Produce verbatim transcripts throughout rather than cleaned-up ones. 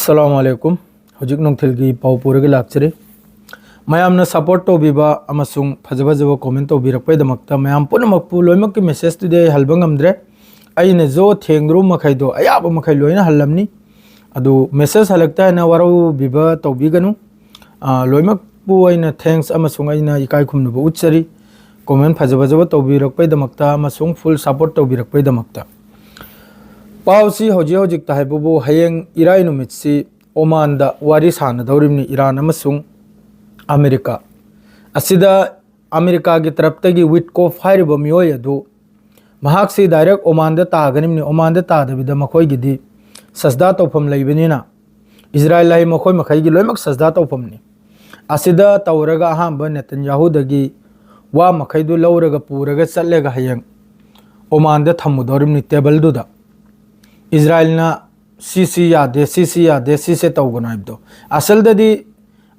ꯑꯁꯂꯥꯃꯨ ꯑꯂꯥꯏꯀꯨꯝ꯫ ꯍꯧꯖꯤꯛ ꯅꯨꯡꯊꯤꯜꯒꯤ ꯄꯥꯎ ꯄꯨꯔꯒ ꯂꯥꯛꯆꯔꯤ꯫ ꯃꯌꯥꯝꯅ ꯁꯄꯣꯔꯠ ꯇꯧꯕꯤꯕ ꯑꯃꯁꯨꯡ ꯐꯖ ꯐꯖꯕ ꯀꯣꯃꯦꯟ ꯇꯧꯕꯤꯔꯛꯄꯩꯗꯃꯛꯇ ꯃꯌꯥꯝ ꯄꯨꯝꯅꯃꯛꯄꯨ ꯂꯣꯏꯅꯃꯛꯀꯤ ꯃꯦꯁꯦꯖꯇꯨꯗꯤ ꯑꯩ ꯍꯜꯕ ꯉꯝꯗ꯭ꯔꯦ꯫ ꯑꯩꯅꯁꯨ ꯊꯦꯡꯗ꯭ꯔꯨ ꯃꯈꯩꯗꯣ ꯑꯌꯥꯕ ꯃꯈꯩ ꯂꯣꯏꯅ ꯍꯜꯂꯝꯅꯤ꯫ ꯑꯗꯨ ꯃꯦꯁꯦꯖ ꯍꯜꯂꯛꯇꯦ ꯍꯥꯏꯅ ꯋꯥꯔꯧꯕꯤꯕ ꯇꯧꯕꯤꯒꯅꯨ꯫ ꯑ, ꯂꯣꯏꯅꯃꯛꯄꯨ ꯑꯩꯅ ꯊꯦꯡꯛꯁ ꯑꯃꯁꯨꯡ ꯑꯩꯅ ꯏꯀꯥꯏ ꯈꯨꯝꯅꯕ ꯎꯠꯆꯔꯤ꯫ ꯀꯣꯃꯦꯟ ꯐꯖ ꯐꯖꯕ ꯇꯧꯕꯤꯔꯛꯄꯩꯗꯃꯛꯇ ꯑꯃꯁꯨꯡ ꯐꯨꯜ ꯁꯄꯣꯔꯠ ꯇꯧꯕꯤꯔꯛꯄꯩꯗꯃꯛꯇ꯫ ꯄꯥꯎꯁꯤ ꯍꯧꯖꯤꯛ ꯍꯧꯖꯤꯛꯇ ꯍꯥꯏꯕꯕꯨ ꯍꯌꯦꯡ ꯏꯔꯥꯏ ꯅꯨꯃꯤꯠꯁꯤ ꯑꯣꯃꯥꯟꯗ ꯋꯥꯔꯤ ꯁꯥꯟꯅꯗꯧꯔꯤꯕꯅꯤ ꯏꯔꯥꯟ ꯑꯃꯁꯨꯡ ꯑꯃꯦꯔꯤꯀꯥ꯫ ꯑꯁꯤꯗ ꯑꯃꯦꯔꯤꯀꯥꯒꯤ ꯇꯔꯞꯇꯒꯤ ꯋꯤꯠꯀꯣꯐ ꯍꯥꯏꯔꯤꯕ ꯃꯤꯑꯣꯏ ꯑꯗꯨ ꯃꯍꯥꯛꯁꯤ ꯗꯥꯏꯔꯦꯛ ꯑꯣꯃꯥꯟꯗ ꯇꯥꯒꯅꯤꯕꯅꯤ꯫ ꯑꯣꯃꯥꯟꯗ ꯇꯥꯗꯕꯤꯗ ꯃꯈꯣꯏꯒꯤꯗꯤ ꯁꯖꯗꯥ ꯇꯧꯐꯝ ꯂꯩꯕꯅꯤꯅ ꯏꯖꯔꯥꯏꯜ ꯍꯥꯏ ꯃꯈꯣꯏ ꯃꯈꯩꯒꯤ ꯂꯣꯏꯅꯃꯛ ꯁꯖꯗꯥ ꯇꯧꯐꯝꯅꯤ꯫ ꯑꯁꯤꯗ ꯇꯧꯔꯒ ꯑꯍꯥꯟꯕ ꯅꯦꯇꯟꯌꯥꯍꯨꯗꯒꯤ ꯋꯥ ꯃꯈꯩꯗꯨ ꯂꯧꯔꯒ ꯄꯨꯔꯒ ꯆꯠꯂꯒ ꯍꯌꯦꯡ ꯑꯣꯃꯥꯟꯗ ꯊꯝꯃꯨꯗꯧꯔꯤꯕꯅꯤ ꯇꯦꯕꯜꯗꯨꯗ꯫ ꯏꯖꯔꯥꯏꯜꯅ ꯁꯤ ꯁꯤ ꯌꯥꯗꯦ, ꯁꯤ ꯁꯤ ꯌꯥꯗꯦ, ꯁꯤꯁꯦ ꯇꯧꯒꯅꯨ ꯍꯥꯏꯕꯗꯣ꯫ ꯑꯁꯜꯗꯗꯤ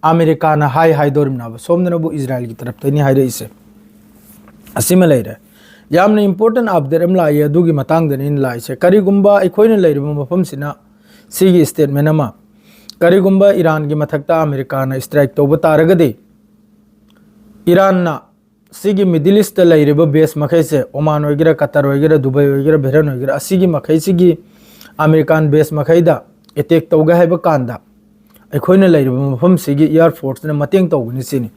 ꯑꯃꯦꯔꯤꯀꯥꯅ ꯍꯥꯏ ꯍꯥꯏꯗꯧꯔꯤꯕꯅꯦꯕ, ꯁꯣꯝꯗꯅꯕꯨ ꯏꯖꯔꯥꯏꯜꯒꯤ ꯇꯔꯞꯇꯩꯅꯤ ꯍꯥꯏꯔꯛꯏꯁꯦ꯫ ꯑꯁꯤꯃ ꯂꯩꯔꯦ꯫ ꯌꯥꯝꯅ ꯏꯝꯄꯣꯔꯇꯦꯟ ꯑꯞꯗꯦꯠ ꯑꯃ ꯂꯥꯛꯏ, ꯑꯗꯨꯒꯤ ꯃꯇꯥꯡꯗꯅꯤ ꯑꯩꯅ ꯂꯥꯛꯏꯁꯦ꯫ ꯀꯔꯤꯒꯨꯝꯕ ꯑꯩꯈꯣꯏꯅ ꯂꯩꯔꯤꯕ ꯃꯐꯝꯁꯤꯅ ꯁꯤꯒꯤ ꯁ꯭ꯇꯦꯠꯃꯦꯟ ꯑꯃ, ꯀꯔꯤꯒꯨꯝꯕ ꯏꯔꯥꯟꯒꯤ ꯃꯊꯛꯇ ꯑꯃꯦꯔꯤꯀꯥꯅ ꯁ꯭ꯇ꯭ꯔꯥꯏꯛ ꯇꯧꯕ ꯇꯥꯔꯒꯗꯤ, ꯏꯔꯥꯟꯅ ꯁꯤꯒꯤ ꯃꯤꯗꯜ ꯏꯁꯇ ꯂꯩꯔꯤꯕ ꯕꯦꯁ ꯃꯈꯩꯁꯦ, ꯑꯣꯃꯥꯟ ꯑꯣꯏꯒꯦꯔꯥ, ꯀꯇꯔ ꯑꯣꯏꯒꯦꯔꯥ, ꯗꯨꯕꯥꯏ ꯑꯣꯏꯒꯦꯔꯥ, ꯕꯍꯔꯦꯟ ꯑꯣꯏꯒꯦꯔꯥ, ꯑꯁꯤꯒꯤ ꯃꯈꯩꯁꯤꯒꯤ ꯑꯃꯦꯔꯤꯀꯥꯟ ꯕꯦꯁ ꯃꯈꯩꯗ ꯑꯦꯇꯦꯛ ꯇꯧꯒꯦ ꯍꯥꯏꯕ ꯀꯥꯟꯗ ꯑꯩꯈꯣꯏꯅ ꯂꯩꯔꯤꯕ ꯃꯐꯝꯁꯤꯒꯤ ꯏꯌꯥꯔ ꯐꯣꯔꯁꯅ ꯃꯇꯦꯡ ꯇꯧꯒꯅꯤ ꯁꯤꯅꯤ꯫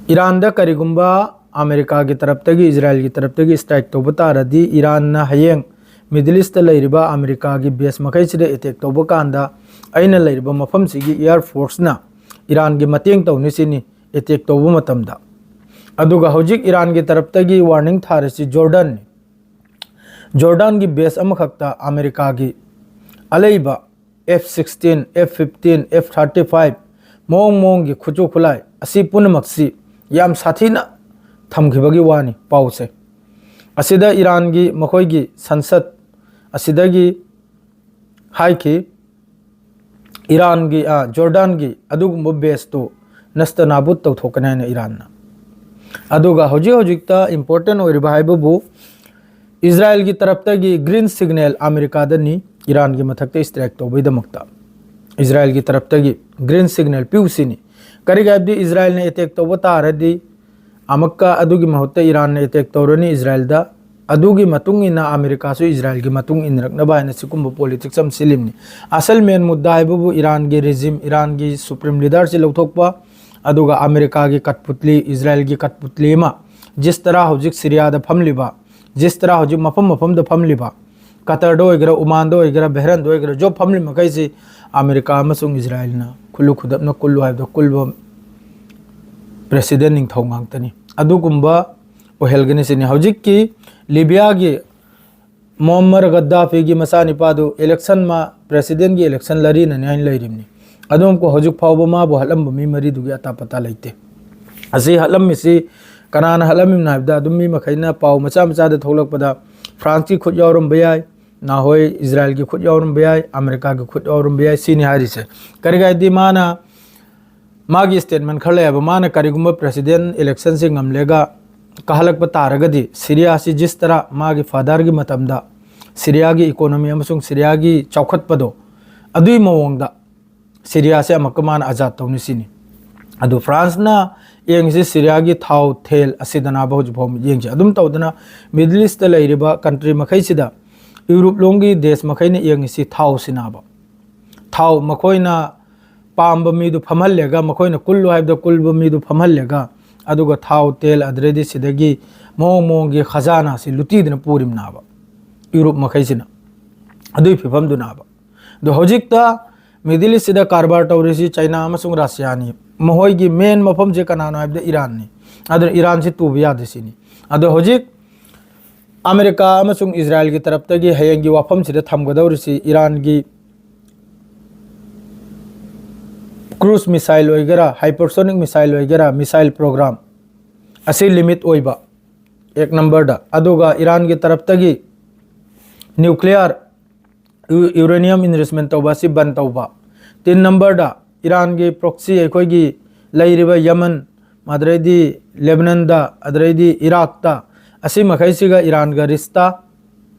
ꯏꯔꯥꯟꯗ ꯀꯔꯤꯒꯨꯝꯕ ꯑꯃꯦꯔꯤꯀꯥꯒꯤ ꯇꯔꯞꯇꯒꯤ, ꯏꯖꯔꯥꯏꯜꯒꯤ ꯇꯔꯞꯇꯒꯤ ꯁ꯭ꯇ꯭ꯔꯥꯏꯛ ꯇꯧꯕ ꯇꯥꯔꯗꯤ, ꯏꯔꯥꯟꯅ ꯍꯌꯦꯡ ꯃꯤꯗꯜ ꯏꯁꯇ ꯂꯩꯔꯤꯕ ꯑꯃꯦꯔꯤꯀꯥꯒꯤ ꯕꯦꯁ ꯃꯈꯩꯁꯤꯗ ꯑꯦꯇꯦꯛ ꯇꯧꯕ ꯀꯥꯟꯗ ꯑꯩꯅ ꯂꯩꯔꯤꯕ ꯃꯐꯝꯁꯤꯒꯤ ꯏꯌꯥꯔ ꯐꯣꯔꯁꯅ ꯏꯔꯥꯟꯒꯤ ꯃꯇꯦꯡ ꯇꯧꯅꯤ ꯁꯤꯅꯤ ꯑꯦꯇꯦꯛ ꯇꯧꯕ ꯃꯇꯝꯗ꯫ ꯑꯗꯨꯒ ꯍꯧꯖꯤꯛ ꯏꯔꯥꯟꯒꯤ ꯇꯔꯞꯇꯒꯤ ꯋꯥꯔꯅꯤꯡ ꯊꯥꯔꯤꯁꯤ ꯖꯣꯔꯗꯟꯅꯤ꯫ ꯖꯣꯔꯗꯥꯟꯒꯤ ꯕꯦꯁ ꯑꯃꯈꯛꯇ ꯑꯃꯦꯔꯤꯀꯥꯒꯤ ꯑꯂꯩꯕ F sixteen, F fifteen, F thirty five, ꯃꯑꯣꯡ ꯃꯑꯣꯡꯒꯤ ꯈꯨꯠꯁꯨ ꯈꯨꯠꯂꯥꯏ ꯑꯁꯤ ꯄꯨꯝꯅꯃꯛꯁꯤ ꯌꯥꯝ ꯁꯥꯊꯤꯅ ꯊꯝꯈꯤꯕꯒꯤ ꯋꯥꯅꯤ ꯄꯥꯎꯁꯦ꯫ ꯑꯁꯤꯗ ꯏꯔꯥꯟꯒꯤ ꯃꯈꯣꯏꯒꯤ ꯁꯟꯁꯠ ꯑꯁꯤꯗꯒꯤ ꯍꯥꯏꯈꯤ, ꯏꯔꯥꯟꯒꯤ, ꯑ, ꯖꯣꯔꯗꯥꯟꯒꯤ ꯑꯗꯨꯒꯨꯝꯕ ꯕꯦꯁꯇꯨ ꯅꯁꯇ ꯅꯥꯕꯨꯠ ꯇꯧꯊꯣꯛꯀꯅꯤ ꯍꯥꯏꯅ ꯏꯔꯥꯟꯅ꯫ ꯑꯗꯨꯒ ꯍꯧꯖꯤꯛ ꯍꯧꯖꯤꯛꯇ ꯏꯝꯄꯣꯔꯇꯦꯟ ꯑꯣꯏꯔꯤꯕ ꯍꯥꯏꯕꯕꯨ ꯏꯖꯔꯥꯏꯜꯒꯤ ꯇꯔꯞꯇꯒꯤ ꯒ꯭ꯔꯤꯟ ꯁꯤꯒꯅꯦꯜ ꯑꯃꯦꯔꯤꯀꯥꯗꯅꯤ, ꯏꯔꯥꯟꯒꯤ ꯃꯊꯛꯇ ꯁ꯭ꯇ꯭ꯔꯥꯏꯛ ꯇꯧꯕꯩꯗꯃꯛꯇ ꯏꯖꯔꯥꯏꯜꯒꯤ ꯇꯔꯞꯇꯒꯤ ꯒ꯭ꯔꯤꯟ ꯁꯤꯒꯅꯦꯜ ꯄꯤꯌꯨ ꯁꯤꯅꯤ꯫ ꯀꯔꯤꯒꯤ ꯍꯥꯏꯕꯗꯤ ꯏꯖꯔꯥꯏꯜꯅ ꯑꯦꯇꯦꯛ ꯇꯧꯕ ꯇꯥꯔꯗꯤ ꯑꯃꯨꯛꯀ ꯑꯗꯨꯒꯤ ꯃꯍꯨꯠꯇ ꯏꯔꯥꯟꯅ ꯑꯦꯇꯦꯛ ꯇꯧꯔꯅꯤ ꯏꯖꯔꯥꯏꯜꯗ꯫ ꯑꯗꯨꯒꯤ ꯃꯇꯨꯡ ꯏꯟꯅ ꯑꯃꯦꯔꯤꯀꯥꯁꯨ ꯏꯖꯔꯥꯏꯜꯒꯤ ꯃꯇꯨꯡ ꯏꯟꯅꯔꯛꯅꯕ ꯍꯥꯏꯅ ꯁꯤꯒꯨꯝꯕ ꯄꯣꯂꯤꯇꯤꯛꯁ ꯑꯃ ꯁꯤꯜꯂꯤꯕꯅꯤ꯫ ꯑꯁꯜ ꯃꯦꯟ ꯃꯨꯗꯥ ꯍꯥꯏꯕꯕꯨ ꯏꯔꯥꯟꯒꯤ ꯔꯦꯖꯤꯝ, ꯏꯔꯥꯟꯒꯤ ꯁꯨꯄ꯭ꯔꯤꯝ ꯂꯤꯗꯔꯁꯤ ꯂꯧꯊꯣꯛꯄ, ꯑꯗꯨꯒ ꯑꯃꯦꯔꯤꯀꯥꯒꯤ ꯀꯠꯄꯨꯠꯂꯤ, ꯏꯖꯔꯥꯏꯜꯒꯤ ꯀꯠꯄꯨꯠꯂꯤ ꯑꯃ, ꯖꯤꯁ ꯇꯔꯥ ꯍꯧꯖꯤꯛ ꯁꯤꯔꯤꯌꯥꯗ ꯐꯝꯂꯤꯕ, ꯖꯤꯁ ꯇꯔꯥ ꯍꯧꯖꯤꯛ ꯃꯐꯝ ꯃꯐꯝꯗ ꯐꯝꯂꯤꯕ, ꯀꯇꯔꯗ ꯑꯣꯏꯒꯦꯔꯥ, ꯎꯃꯥꯟꯗ ꯑꯣꯏꯒꯦꯔꯥ, ꯕꯦꯍꯔꯟꯗ ꯑꯣꯏꯒꯦꯔꯥ, ꯖꯣꯕ ꯐꯝꯂꯤ ꯃꯈꯩꯁꯤ ꯑꯃꯦꯔꯤꯀꯥ ꯑꯃꯁꯨꯡ ꯏꯖꯔꯥꯏꯜꯅ ꯈꯨꯜꯂꯨ ꯈꯨꯗꯞꯅ ꯀꯨꯜꯂꯨ ꯍꯥꯏꯕꯗ ꯀꯨꯜꯕ ꯄ꯭ꯔꯦꯁꯤꯗꯦꯟ ꯅꯤꯡꯊꯧ ꯉꯥꯛꯇꯅꯤ꯫ ꯑꯗꯨꯒꯨꯝꯕ ꯑꯣꯏꯍꯜꯒꯅꯤ ꯁꯤꯅꯤ꯫ ꯍꯧꯖꯤꯛꯀꯤ ꯂꯤꯕꯤꯌꯥꯒꯤ ꯃꯣꯝꯃꯔ ꯒꯗꯥꯐꯤꯒꯤ ꯃꯆꯥꯅꯤꯄꯥꯗꯨ ꯏꯂꯦꯛꯁꯟ ꯃꯥ ꯄ꯭ꯔꯦꯁꯤꯗꯦꯟꯒꯤ ꯏꯂꯦꯛꯁꯟ ꯂꯔꯤꯅꯅꯤ ꯍꯥꯏꯅ ꯂꯩꯔꯤꯕꯅꯤ꯫ ꯑꯗꯨꯝ ꯀꯣ ꯍꯧꯖꯤꯛ ꯐꯥꯎꯕ ꯃꯥꯕꯨ ꯍꯥꯠꯂꯝꯕ ꯃꯤ ꯃꯔꯤꯗꯨꯒꯤ ꯑꯇꯥ ꯄꯇꯥ ꯂꯩꯇꯦ꯫ ꯑꯁꯤ ꯍꯥꯠꯂꯝꯃꯤꯁꯤ ꯀꯅꯥꯅ ꯍꯥꯠꯂꯝꯃꯤꯕꯅꯣ ꯍꯥꯏꯕꯗ ꯑꯗꯨꯝ ꯃꯤ ꯃꯈꯩꯅ ꯄꯥꯎ ꯃꯆꯥ ꯃꯆꯥꯗ ꯊꯣꯛꯂꯛꯄꯗ ꯐ꯭ꯔꯥꯟꯁꯀꯤ ꯈꯨꯠ ꯌꯥꯎꯔꯝꯕ ꯌꯥꯏ, ꯅꯍꯣꯏ ꯏꯖꯔꯥꯏꯜꯒꯤ ꯈꯨꯠ ꯌꯥꯎꯔꯝꯕ ꯌꯥꯏ, ꯑꯃꯦꯔꯤꯀꯥꯒꯤ ꯈꯨꯠ ꯌꯥꯎꯔꯝꯕ ꯌꯥꯏ ꯁꯤꯅꯤ ꯍꯥꯏꯔꯤꯁꯦ꯫ ꯀꯔꯤꯒꯤ ꯍꯥꯏꯗꯤ ꯃꯥꯅ ꯃꯥꯒꯤ ꯁ꯭ꯇꯦꯠꯃꯦꯟ ꯈꯔ ꯂꯩꯌꯦꯕ, ꯃꯥꯅ ꯀꯔꯤꯒꯨꯝꯕ ꯄ꯭ꯔꯦꯁꯤꯗꯦꯟ ꯏꯂꯦꯛꯁꯟꯁꯦ ꯉꯝꯂꯒ ꯀꯥꯍꯜꯂꯛꯄ ꯇꯥꯔꯒꯗꯤ ꯁꯤꯔꯤꯌꯥꯁꯤ ꯖꯤꯁ ꯇꯔꯥ ꯃꯥꯒꯤ ꯐꯥꯗꯔꯒꯤ ꯃꯇꯝꯗ ꯁꯤꯔꯤꯌꯥꯒꯤ ꯏꯀꯣꯅꯣꯃꯤ ꯑꯃꯁꯨꯡ ꯁꯤꯔꯤꯌꯥꯒꯤ ꯆꯥꯎꯈꯠꯄꯗꯣ ꯑꯗꯨꯒꯤ ꯃꯑꯣꯡꯗ ꯁꯤꯔꯤꯌꯥꯁꯦ ꯑꯃꯨꯛꯀ ꯃꯥꯅ ꯑꯖꯥꯗ ꯇꯧꯅꯤ ꯁꯤꯅꯤ꯫ ꯑꯗꯨ ꯐ꯭ꯔꯥꯟꯁꯅ ꯌꯦꯡꯉꯤꯁꯤ ꯁꯤꯔꯤꯌꯥꯒꯤ ꯊꯥꯎ ꯊꯦꯜ ꯑꯁꯤꯗꯅꯕ ꯍꯧꯖꯤꯛ ꯐꯥꯎ ꯌꯦꯡꯁꯤ꯫ ꯑꯗꯨꯝ ꯇꯧꯗꯅ ꯃꯤꯗꯜ ꯏꯁꯇ ꯂꯩꯔꯤꯕ ꯀꯟꯇ꯭ꯔꯤ ꯃꯈꯩꯁꯤꯗ ꯌꯨꯔꯨꯞ ꯂꯣꯝꯒꯤ ꯗꯦꯁ ꯃꯈꯩꯅ ꯌꯦꯡꯉꯤꯁꯤ ꯊꯥꯎꯁꯤꯅꯕ꯫ ꯊꯥꯎ ꯃꯈꯣꯏꯅ ꯄꯥꯝꯕ ꯃꯤꯗꯨ ꯐꯝꯍꯜꯂꯦꯒ, ꯃꯈꯣꯏꯅ ꯀꯨꯜꯂꯨ ꯍꯥꯏꯕꯗ ꯀꯨꯜꯕ ꯃꯤꯗꯨ ꯐꯝꯍꯜꯂꯦꯒ, ꯑꯗꯨꯒ ꯊꯥꯎ ꯇꯦꯜ ꯑꯗꯨꯗꯩꯗꯤ ꯁꯤꯗꯒꯤ ꯃꯑꯣꯡ ꯃꯑꯣꯡꯒꯤ ꯈꯖꯥꯅꯥꯁꯤ ꯂꯨꯇꯤꯗꯅ ꯄꯨꯔꯤꯕꯅꯥꯕ ꯌꯨꯔꯨꯞ ꯃꯈꯩꯁꯤꯅ꯫ ꯑꯗꯨꯒꯤ ꯐꯤꯕꯝꯗꯨꯅꯥꯕ꯫ ꯑꯗꯣ ꯍꯧꯖꯤꯛꯇ ꯃꯤꯗꯜ ꯏꯁꯁꯤꯗ ꯀꯔꯕꯥꯔ ꯇꯧꯔꯤꯁꯤ ꯆꯩꯅꯥ ꯑꯃꯁꯨꯡ ꯔꯁꯤꯌꯥꯅꯤ꯫ ꯃꯈꯣꯏꯒꯤ ꯃꯦꯟ ꯃꯐꯝꯁꯦ ꯀꯅꯥꯅꯣ ꯍꯥꯏꯕꯗ ꯏꯔꯥꯟꯅꯤ꯫ ꯑꯗꯨꯅ ꯏꯔꯥꯟꯁꯤ ꯇꯨꯕ ꯌꯥꯗꯦ ꯁꯤꯅꯤ꯫ ꯑꯗꯣ ꯍꯧꯖꯤꯛ ꯑꯃꯦꯔꯤꯀꯥ ꯑꯃꯁꯨꯡ ꯏꯖꯔꯥꯏꯜꯒꯤ ꯇꯔꯞꯇꯒꯤ ꯍꯌꯦꯡꯒꯤ ꯋꯥꯐꯝꯁꯤꯗ ꯊꯝꯒꯗꯧꯔꯤꯁꯤ ꯏꯔꯥꯟꯒꯤ ꯀ꯭ꯔꯨꯖ ꯃꯤꯁꯥꯏꯜ ꯑꯣꯏꯒꯦꯔꯥ, ꯍꯥꯏꯄꯔꯁꯣꯅꯤꯛ ꯃꯤꯁꯥꯏꯜ ꯑꯣꯏꯒꯦꯔꯥ, ꯃꯤꯁꯥꯏꯜ ꯄ꯭ꯔꯣꯒ꯭ꯔꯥꯝ ꯑꯁꯤ ꯂꯤꯃꯤꯠ ꯑꯣꯏꯕ, ꯑꯦꯛ ꯅꯝꯕꯔꯗ꯫ ꯑꯗꯨꯒ ꯏꯔꯥꯟꯒꯤ ꯇꯔꯞꯇꯒꯤ ꯅ꯭ꯌꯨꯀ꯭ꯂꯤꯌꯥꯔ ꯌꯨ-, ꯌꯨꯔꯦꯅꯤꯌꯝ ꯏꯟꯔꯤꯆꯃꯦꯟ ꯇꯧꯕ ꯑꯁꯤ ꯕꯟ ꯇꯧꯕ꯫ ꯇꯤꯟ ꯅꯝꯕꯔꯗ ꯏꯔꯥꯟꯒꯤ ꯄ꯭ꯔꯣꯛꯁꯤ ꯑꯩꯈꯣꯏꯒꯤ ꯂꯩꯔꯤꯕ ꯌꯃꯟ, ꯑꯗꯨꯗꯩꯗꯤ ꯂꯦꯕꯅꯟꯗ, ꯑꯗꯨꯗꯩꯗꯤ ꯏꯔꯥꯛꯇ, ꯑꯁꯤ ꯃꯈꯩꯁꯤꯒ ꯏꯔꯥꯟꯒ ꯔꯤꯁꯇ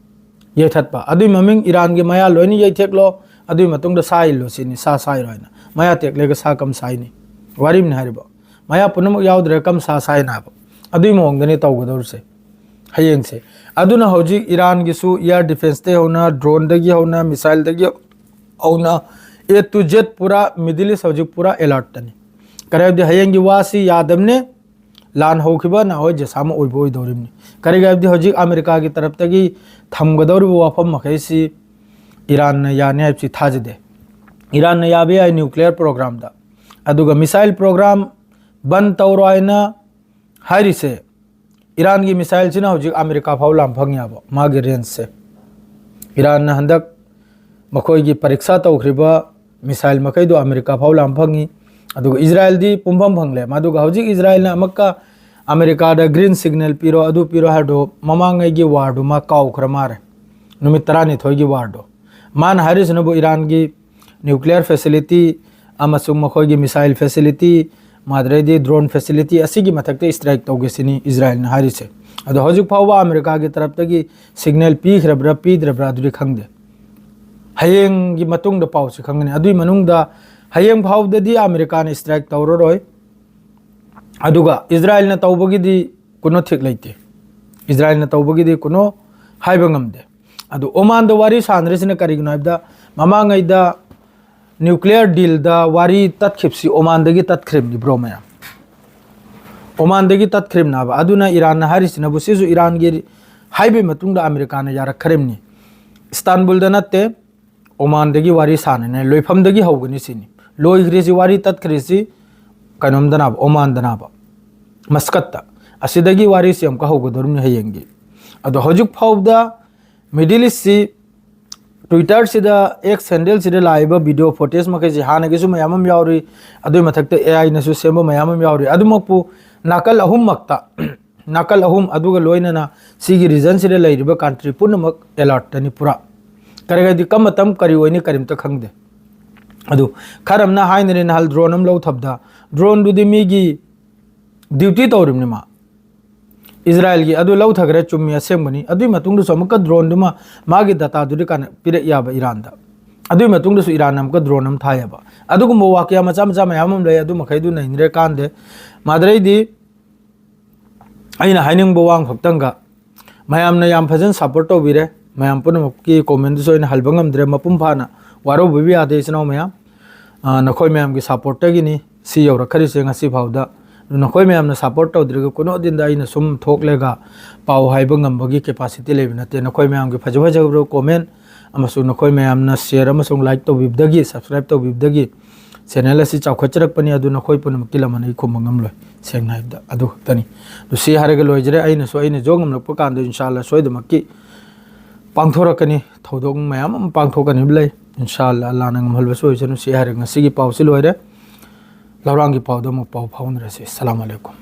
ꯌꯩꯊꯠꯄ꯫ ꯑꯗꯨꯏ ꯃꯃꯤꯡ ꯏꯔꯥꯟꯒꯤ ꯃꯌꯥ ꯂꯣꯏꯅ ꯌꯩꯊꯦꯛꯂꯣ, ꯑꯗꯨꯏ ꯃꯇꯨꯡꯗ ꯁꯥ ꯏꯜꯂꯨ ꯁꯤꯅꯤ, ꯁꯥ ꯁꯥꯏꯔꯣ ꯍꯥꯏꯅ꯫ ꯃꯌꯥ ꯇꯦꯛꯂꯒ ꯁꯥ ꯀꯝ ꯁꯥꯏꯅꯤ? ꯋꯥꯔꯤꯝꯅꯤ ꯍꯥꯏꯔꯤꯕ꯫ ꯃꯌꯥ ꯄꯨꯝꯅꯃꯛ ꯌꯥꯎꯗ꯭ꯔꯦ ꯀꯝ ꯁꯥ ꯁꯥꯏꯅ ꯍꯥꯏꯕ꯫ ꯑꯗꯨꯏ ꯃꯑꯣꯡꯗꯅꯤ ꯇꯧꯒꯗꯧꯔꯤꯁꯦ ꯍꯌꯦꯡꯁꯦ꯫ ꯑꯗꯨꯅ ꯍꯧꯖꯤꯛ ꯏꯔꯥꯟꯒꯤꯁꯨ air defenceꯇꯩ ꯍꯧꯅ, droneꯗꯒꯤ ꯍꯧꯅ, missileꯗꯒꯤ ꯍꯧꯅ, A to Z ꯄꯨꯔꯥ Middle East ꯍꯧꯖꯤꯛ ꯄꯨꯔꯥ alertꯇꯅꯤ꯫ ꯀꯔꯤ ꯍꯥꯏꯕꯗꯤ ꯍꯌꯦꯡꯒꯤ ꯋꯥꯁꯤ ꯌꯥꯗꯕꯅꯦ, ꯂꯥꯟ ꯍꯧꯈꯤꯕ ꯅꯍꯥꯟꯋꯥꯏ ꯖꯦꯁꯥ ꯑꯃ ꯑꯣꯏꯕ ꯑꯣꯏꯗꯧꯔꯤꯕꯅꯤ꯫ ꯀꯔꯤꯒꯤ ꯍꯥꯏꯕꯗꯤ ꯍꯧꯖꯤꯛ ꯑꯃꯦꯔꯤꯀꯥꯒꯤ ꯇꯔꯞꯇꯒꯤ ꯊꯝꯒꯗꯧꯔꯤꯕ ꯋꯥꯐꯝ ꯃꯈꯩꯁꯤ ꯏꯔꯥꯟꯅ ꯌꯥꯅꯤ ꯍꯥꯏꯕꯁꯤ ꯊꯥꯖꯗꯦ꯫ ꯏꯔꯥꯟꯅ ꯌꯥꯕ ꯌꯥꯏ nuclear programꯗ, ꯑꯗꯨꯒ missile program ꯕꯟ ꯇꯧꯔꯣ ꯍꯥꯏꯅ ꯍꯥꯏꯔꯤꯁꯦ, ꯏꯔꯥꯟꯒꯤ missileꯁꯤꯅ ꯍꯧꯖꯤꯛ ꯑꯃꯦꯔꯤꯀꯥ ꯐꯥꯎ ꯂꯥꯝ ꯐꯪꯉꯦꯕ ꯃꯥꯒꯤ rangeꯁꯦ꯫ ꯏꯔꯥꯟꯅ ꯍꯟꯗꯛ ꯃꯈꯣꯏꯒꯤ ꯄꯔꯤꯛꯁꯥ ꯇꯧꯈ꯭ꯔꯤꯕ missile ꯃꯈꯩꯗꯣ ꯑꯃꯦꯔꯤꯀꯥ ꯐꯥꯎ ꯂꯥꯝ ꯐꯪꯉꯤ꯫ ꯑꯗꯨꯒ ꯏꯖꯔꯥꯏꯜꯗꯤ ꯄꯨꯡꯐꯝ ꯐꯪꯂꯦ꯫ ꯃꯗꯨꯒ ꯍꯧꯖꯤꯛ ꯏꯖꯔꯥꯏꯜꯅ ꯑꯃꯨꯛꯀ ꯑꯃꯦꯔꯤꯀꯥꯗ green signal ꯄꯤꯔꯣ, ꯑꯗꯨ ꯄꯤꯔꯣ ꯍꯥꯏꯔꯗꯣ ꯃꯃꯥꯡꯉꯩꯒꯤ warꯗꯨ ꯃꯥ ꯀꯥꯎꯈ꯭ꯔ ꯃꯥꯜꯂꯦ, ꯅꯨꯃꯤꯠ ꯇꯔꯥꯅꯤꯊꯣꯏꯒꯤ warꯗꯣ꯫ ꯃꯥꯅ ꯍꯥꯏꯔꯤꯁꯤꯅꯕꯨ ꯏꯔꯥꯟꯒꯤ nuclear facility ꯑꯃꯁꯨꯡ ꯃꯈꯣꯏꯒꯤ missile facility, ꯃꯥꯗ꯭ꯔꯩꯗꯤ drone facility ꯑꯁꯤꯒꯤ ꯃꯊꯛꯇ strike ꯇꯧꯒꯦ ꯁꯤꯅꯤ ꯏꯖꯔꯥꯏꯜꯅ ꯍꯥꯏꯔꯤꯁꯦ꯫ ꯑꯗꯣ ꯍꯧꯖꯤꯛ ꯐꯥꯎꯕ ꯑꯃꯦꯔꯤꯀꯥꯒꯤ ꯇꯔꯞꯇꯒꯤ signal ꯄꯤꯈ꯭ꯔꯕ꯭ꯔꯥ ꯄꯤꯗ꯭ꯔꯕ꯭ꯔꯥ ꯑꯗꯨꯗꯤ ꯈꯪꯗꯦ꯫ ꯍꯌꯦꯡꯒꯤ ꯃꯇꯨꯡꯗ ꯄꯥꯎꯁꯤ ꯈꯪꯒꯅꯤ꯫ ꯑꯗꯨꯒꯤ ꯃꯅꯨꯡꯗ ꯍꯌꯦꯡ ꯐꯥꯎꯕꯗꯗꯤ ꯑꯃꯦꯔꯤꯀꯥꯅ strike ꯇꯧꯔꯔꯣꯏ꯫ ꯑꯗꯨꯒ ꯏꯖꯔꯥꯏꯜꯅ ꯇꯧꯕꯒꯤꯗꯤ ꯀꯨꯅꯣ ꯊꯤꯛ ꯂꯩꯇꯦ꯫ ꯏꯖꯔꯥꯏꯜꯅ ꯇꯧꯕꯒꯤꯗꯤ ꯀꯨꯅꯣ ꯍꯥꯏꯕ ꯉꯝꯗꯦ꯫ ꯑꯗꯨ ꯑꯣꯃꯥꯟꯗ ꯋꯥꯔꯤ ꯁꯥꯟꯅꯔꯤꯁꯤꯅ ꯀꯔꯤꯒꯤꯅꯣ ꯍꯥꯏꯕꯗ, ꯃꯃꯥꯡꯉꯩꯗ nuclear dealꯗ ꯋꯥꯔꯤ ꯇꯠꯈꯤꯕꯁꯤ ꯑꯣꯃꯥꯟꯗꯒꯤ ꯇꯠꯈ꯭ꯔꯤꯕꯅꯤ, bro ꯃꯌꯥꯝ꯫ ꯑꯣꯃꯥꯟꯗꯒꯤ ꯇꯠꯈ꯭ꯔꯤꯕꯅꯦꯕ꯫ ꯑꯗꯨꯅ ꯏꯔꯥꯟꯅ ꯍꯥꯏꯔꯤꯁꯤꯅꯕꯨ ꯁꯤꯁꯨ ꯏꯔꯥꯟꯒꯤ ꯍꯥꯏꯕꯒꯤ ꯃꯇꯨꯡꯗ ꯑꯃꯦꯔꯤꯀꯥꯅ ꯌꯥꯔꯛꯈ꯭ꯔꯤꯕꯅꯤ꯫ ꯏꯁꯇꯥꯟꯕꯨꯜꯗ ꯅꯠꯇꯦ, ꯑꯣꯃꯥꯟꯗꯒꯤ ꯋꯥꯔꯤ ꯁꯥꯟꯅꯅꯤ, ꯂꯣꯏꯐꯝꯗꯒꯤ ꯍꯧꯒꯅꯤ ꯁꯤꯅꯤ꯫ ꯂꯣꯏꯈ꯭ꯔꯤꯁꯤ, ꯋꯥꯔꯤ ꯇꯠꯈ꯭ꯔꯤꯁꯤ ꯀꯩꯅꯣꯝꯗꯅꯕ, ꯑꯣꯃꯥꯟꯗꯅꯕ, ꯃꯁꯀꯠꯇ꯫ ꯑꯁꯤꯗꯒꯤ ꯋꯥꯔꯤꯁꯤ ꯑꯃꯨꯛꯀ ꯍꯧꯒꯗꯧꯔꯤꯕꯅꯤ ꯍꯌꯦꯡꯒꯤ꯫ ꯑꯗꯣ ꯍꯧꯖꯤꯛ ꯐꯥꯎꯕꯗ Middle Eastꯁꯤ Twitterꯁꯤꯗ, X handleꯁꯤꯗ ꯂꯥꯛꯏꯕ video footage ꯃꯈꯩꯁꯤ ꯍꯥꯟꯅꯒꯤꯁꯨ ꯃꯌꯥꯝ ꯑꯃ ꯌꯥꯎꯔꯤ, ꯑꯗꯨꯒꯤ ꯃꯊꯛꯇ AIꯅꯁꯨ ꯁꯦꯝꯕ ꯃꯌꯥꯝ ꯑꯃ ꯌꯥꯎꯔꯤ꯫ ꯑꯗꯨꯃꯛꯄꯨ ꯅꯥꯀꯜ ꯑꯍꯨꯝꯃꯛꯇ, ꯅꯥꯀꯜ ꯑꯍꯨꯝ ꯑꯗꯨꯒ ꯂꯣꯏꯅꯅ ꯁꯤꯒꯤ regionꯁꯤꯗ ꯂꯩꯔꯤꯕ country ꯄꯨꯝꯅꯃꯛ alertꯇꯅꯤ ꯄꯨꯔꯥ꯫ ꯀꯔꯤꯒꯤꯗꯤ ꯀꯔꯝꯕ ꯃꯇꯝ ꯀꯔꯤ ꯑꯣꯏꯅꯤ ꯀꯔꯤꯝꯇ ꯈꯪꯗꯦ꯫ ꯑꯗꯨ ꯈꯔ ꯑꯃꯅ ꯍꯥꯏꯅꯔꯦ ꯅꯍꯥꯟ drone ꯑꯃ ꯂꯧꯊꯕꯗ, droneꯗꯨꯗꯤ ꯃꯤꯒꯤ duty ꯇꯧꯔꯤꯕꯅꯤ ꯃꯥ꯫ ꯏꯖꯔꯥꯏꯜꯒꯤ ꯑꯗꯨ ꯂꯧꯊꯈ꯭ꯔꯦ, ꯆꯨꯝꯃꯤ, ꯑꯁꯦꯡꯕꯅꯤ꯫ ꯑꯗꯨꯒꯤ ꯃꯇꯨꯡꯗꯁꯨ ꯑꯃꯨꯛꯀ ꯗ꯭ꯔꯣꯟꯗꯨꯃ ꯃꯥꯒꯤ ꯗꯇꯥꯗꯨꯗꯤ ꯀꯥꯟꯅ ꯄꯤꯔꯛ ꯌꯥꯕ ꯏꯔꯥꯟꯗ꯫ ꯑꯗꯨꯒꯤ ꯃꯇꯨꯡꯗꯁꯨ ꯏꯔꯥꯟꯅ ꯑꯃꯨꯛꯀ ꯗ꯭ꯔꯣꯟ ꯑꯃ ꯊꯥꯏꯌꯦꯕ꯫ ꯑꯗꯨꯒꯨꯝꯕ ꯋꯥꯀꯌꯥ ꯃꯆꯥ ꯃꯆꯥ ꯃꯌꯥꯝ ꯑꯃ ꯂꯩ, ꯑꯗꯨ ꯃꯈꯩꯗꯨ ꯅꯩꯅꯔꯦ ꯀꯥꯟꯗꯦ꯫ ꯃꯥꯗꯔꯩꯗꯤ ꯑꯩꯅ ꯍꯥꯏꯅꯤꯡꯕ ꯋꯥ ꯑꯃꯈꯛꯇꯪꯒ, ꯃꯌꯥꯝꯅ ꯌꯥꯝ ꯐꯖꯅ ꯁꯞꯄꯣꯔꯠ ꯇꯧꯕꯤꯔꯦ, ꯃꯌꯥꯝ ꯄꯨꯝꯅꯃꯛꯀꯤ ꯀꯣꯃꯦꯟꯗꯨꯁꯨ ꯑꯩꯅ ꯍꯜꯕ ꯉꯝꯗ꯭ꯔꯦ꯫ ꯃꯄꯨꯡ ꯐꯥꯅ ꯋꯥꯔꯧꯕꯤꯕ ꯌꯥꯗꯦ, ꯏꯆꯤꯟ ꯏꯅꯥꯎ ꯃꯌꯥꯝ꯫ ꯑ, ꯅꯈꯣꯏ ꯃꯌꯥꯝꯒꯤ ꯁꯞꯄꯣꯔꯠꯇꯒꯤꯅꯤ ꯁꯤ ꯌꯧꯔꯛꯈꯔꯤꯁꯦ ꯉꯁꯤ ꯐꯥꯎꯗ꯫ ꯑꯗꯨ ꯅꯈꯣꯏ ꯃꯌꯥꯝꯅ ꯁꯞꯄꯣꯔꯠ ꯇꯧꯗ꯭ꯔꯒ ꯀꯨꯅꯣ ꯗꯤꯟꯗ ꯑꯩꯅ ꯁꯨꯝ ꯊꯣꯛꯂꯒ ꯄꯥꯎ ꯍꯥꯏꯕ ꯉꯝꯕꯒꯤ ꯀꯦꯄꯥꯁꯤꯇꯤ ꯂꯩꯕ ꯅꯠꯇꯦ꯫ ꯅꯈꯣꯏ ꯃꯌꯥꯝꯒꯤ ꯐꯖ ꯐꯖꯕ ꯀꯣꯃꯦꯟ ꯑꯃꯁꯨꯡ ꯅꯈꯣꯏ ꯃꯌꯥꯝꯅ ꯁꯤꯌꯔ ꯑꯃꯁꯨꯡ ꯂꯥꯏꯛ ꯇꯧꯕꯤꯕꯗꯒꯤ, ꯁꯕꯁꯀ꯭ꯔꯥꯏꯕ ꯇꯧꯕꯤꯕꯗꯒꯤ ꯆꯦꯅꯦꯜ ꯑꯁꯤ ꯆꯥꯎꯈꯠꯆꯔꯛꯄꯅꯤ꯫ ꯑꯗꯨ ꯅꯈꯣꯏ ꯄꯨꯝꯅꯃꯛꯀꯤ ꯂꯃꯟ ꯑꯩ ꯈꯨꯝꯕ ꯉꯝꯂꯣꯏ, ꯁꯦꯡꯅ ꯍꯥꯏꯕꯗ꯫ ꯑꯗꯨ ꯈꯛꯇꯅꯤ꯫ ꯑꯗꯨ ꯁꯤ ꯍꯥꯏꯔꯒ ꯂꯣꯏꯖꯔꯦ꯫ ꯑꯩꯅꯁꯨ ꯑꯩꯅ ꯖꯣ ꯉꯝꯂꯛꯄ ꯀꯥꯟꯗ ꯏꯟꯁꯥ ꯑꯜꯂꯥ ꯁꯣꯏꯗꯃꯛꯀꯤ ꯄꯥꯡꯊꯣꯔꯛꯀꯅꯤ꯫ ꯊꯧꯗꯣꯛ ꯃꯌꯥꯝ ꯑꯃ ꯄꯥꯡꯊꯣꯛꯀꯅꯤꯕ ꯂꯩ꯫ ꯏꯟꯁꯥ ꯑꯜꯂꯥ, ꯑꯜꯂꯥꯅ ꯉꯝꯍꯜꯕꯁꯨ ꯑꯣꯏꯁꯅꯨ꯫ ꯁꯤ ꯍꯥꯏꯔꯒ ꯉꯁꯤꯒꯤ ꯄꯥꯎꯁꯤ ꯂꯣꯏꯔꯦ꯫ ꯂꯧꯔꯥꯡꯒꯤ ꯄꯥꯎꯗ ꯑꯃꯨꯛ ꯄꯥꯎ ꯐꯥꯎꯅꯔꯁꯤ꯫ ꯑꯁꯂꯥꯃꯨ ꯑꯂꯥꯏꯀꯨꯝ꯫